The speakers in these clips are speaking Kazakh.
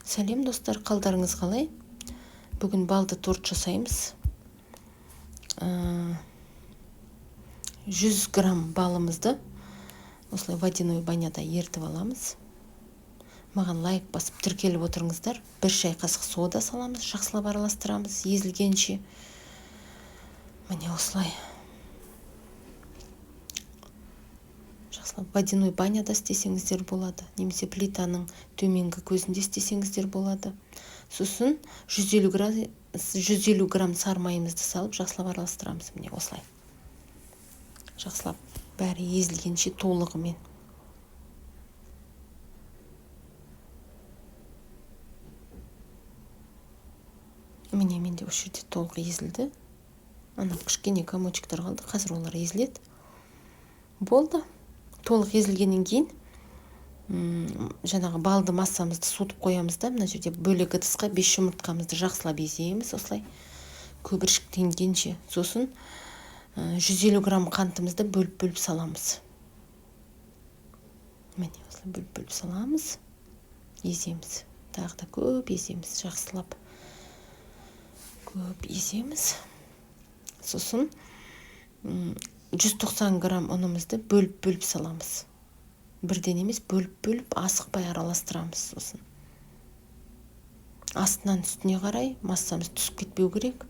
Сәлем, достар, қалдарыңыз қалай? Бүгін балды торт жасаймыз. 100 грамм балымызды осылай водяной баняда ерітіп аламыз. Маған лайк басып, тіркеліп отырыңыздар. 1 шай қасық сода саламыз, жақсылап араластырамыз езілгенше. Міне, осылай жақсылап водяной баняда істесеңіздер болады немесе плитаның төменгі көзінде істесеңіздер болады. Сосын 150 грамм, 150 грамм сары майымызды салып, жақсылап араластырамыз. Міне, осылай жақсылап бәрі езілгенше толығымен. Міне, менде осы жерде толық езілді. Ана кішкене комочектер қалды, қазір олар езіледі. Болды. Толық езілгеннен кейін жаңағы балды массамызды суытып қоямыз да, мына жерде бөлек ыдысқа 5 жұмыртқамызды жақсылап еземіз, осылай көбіршіктенгенше. Сосын 150 грамм қантымызды бөліп-бөліп саламыз. Міне, осылай бөліп-бөліп саламыз, еземіз, тағы да көп еземіз, жақсылап көп еземіз. Сосын 190 грамм ұнымызды бөліп-бөліп саламыз, бірден емес, бөліп-бөліп, асықпай араластырамыз. Сосын астынан үстіне қарай массамыз түсіп кетпеу керек.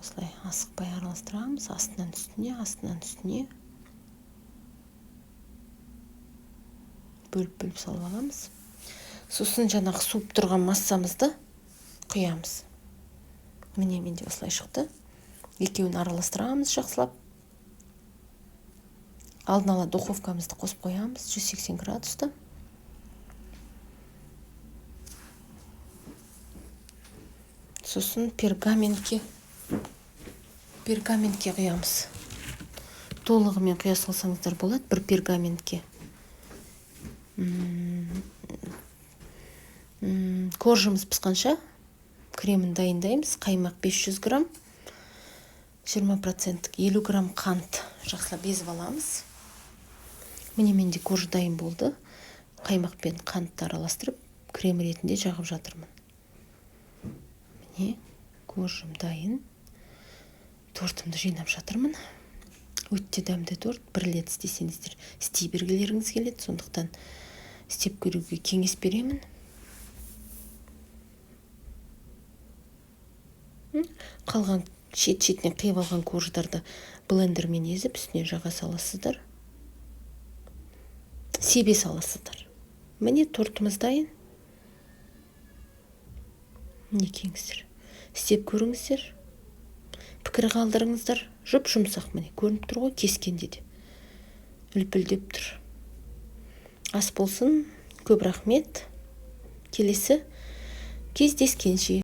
Осылай асықпай араластырамыз, астынан үстіне, астынан үстіне бөліп-бөліп салып аламыз. Сосын жаңағы суып тұрған массамызды құямыз. Міне, менде осылай шықты. Екеуін араластырамыз жақсылап. Алдын ала духовкамызды қосып қоямыз 180 градуста. Сосын пергаментке құямыз. Толығымен құя салсаңыздар болады бір пергаментке. Коржымыз пысқанша кремін дайындаймыз. Қаймақ 500 грамм, 20%-тік, 50 грамм қант, жақсылап езіп аламыз. Міне, менде корж дайын болды. Қаймақ пен қантты араластырып, крем ретінде жағып жатырмын. Міне, коржым дайын. Тортымды жинап жатырмын. Өте дәмді торт. Бір рет істесеңіздер, істей бергілеріңіз келеді. Сондықтан істеп көруге кеңес беремін. Қалған шет-шетінен қиып алған корждарды блендермен езіп, үстіне жаға саласыздар, себе саласыздар. Міне, тортымыз дайын. Мінекейіңіздер, істеп көріңіздер, пікір қалдырыңыздар. Жұп жұмсақ, міне, көрініп тұр ғой, кескенде де үлпілдеп тұр. Ас болсын, көп рахмет, келесі кездескенше.